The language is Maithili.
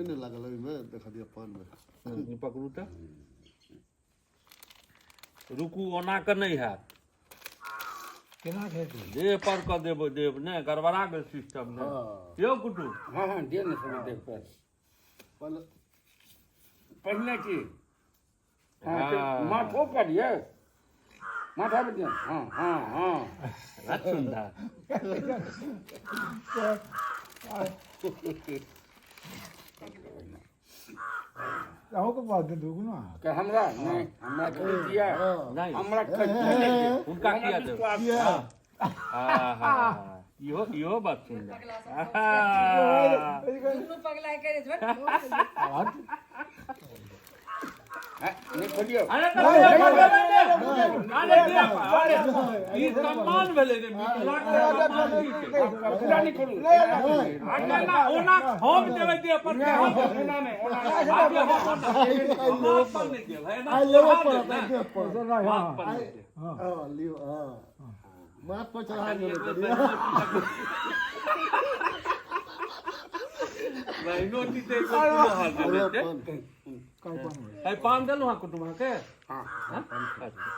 नहि लागल ओहिमे देखा दिअ पानमे। ई पकड़ू तऽ रुकू, ओना कऽ नहि हैत। केना खेतै? देह पर कऽ देब, देब नहि, गड़बड़ा गेल सिस्टम ने। यौ कुटुम। हँ हँ, दिअ ने समय देख पर। पहिले पहिने की? हँ, से हँ। माथो पर यौ, माथा पर दियौ। हँ हँ हँ, बड़ सुन्दर। अहूँके बात दू ने। के हमरा नहि, हमरा तऽ दिअ। नहि। हमरा कहियो नहि दिअ। हुनका हमरा किया देब? विश्वास। किया? आहा, इहो इहो बात सुन्दर। आहा। दुनू पगला करे छै। हँ, नहि खोलियौ। अरे तऽ देह पर देबै ने। अरे देह पर, अरे ई सम्मान भेलै ने, मिथिलाके सम्मान ई छै। पूरा नहि खोलू। आ केना ओना हम देबै देह पर? नहि, हम ओना नहि, ओना नहि। आगे हम ओना माथ पर नहि देब, एना आइ लेबऽ चढ़ा पड़त देब ने। आइ देह पर। माथ पर नहि देब। हँ, लियौ, हँ, माथ पर चढ़ा एक देबै। बेर करियौ। बहिनो जीते एक बेर पूरा हाल देने छै। पान। है, पान देलहुँ हँ कुटुम अहाँके? हँ। हँ? अच्छा।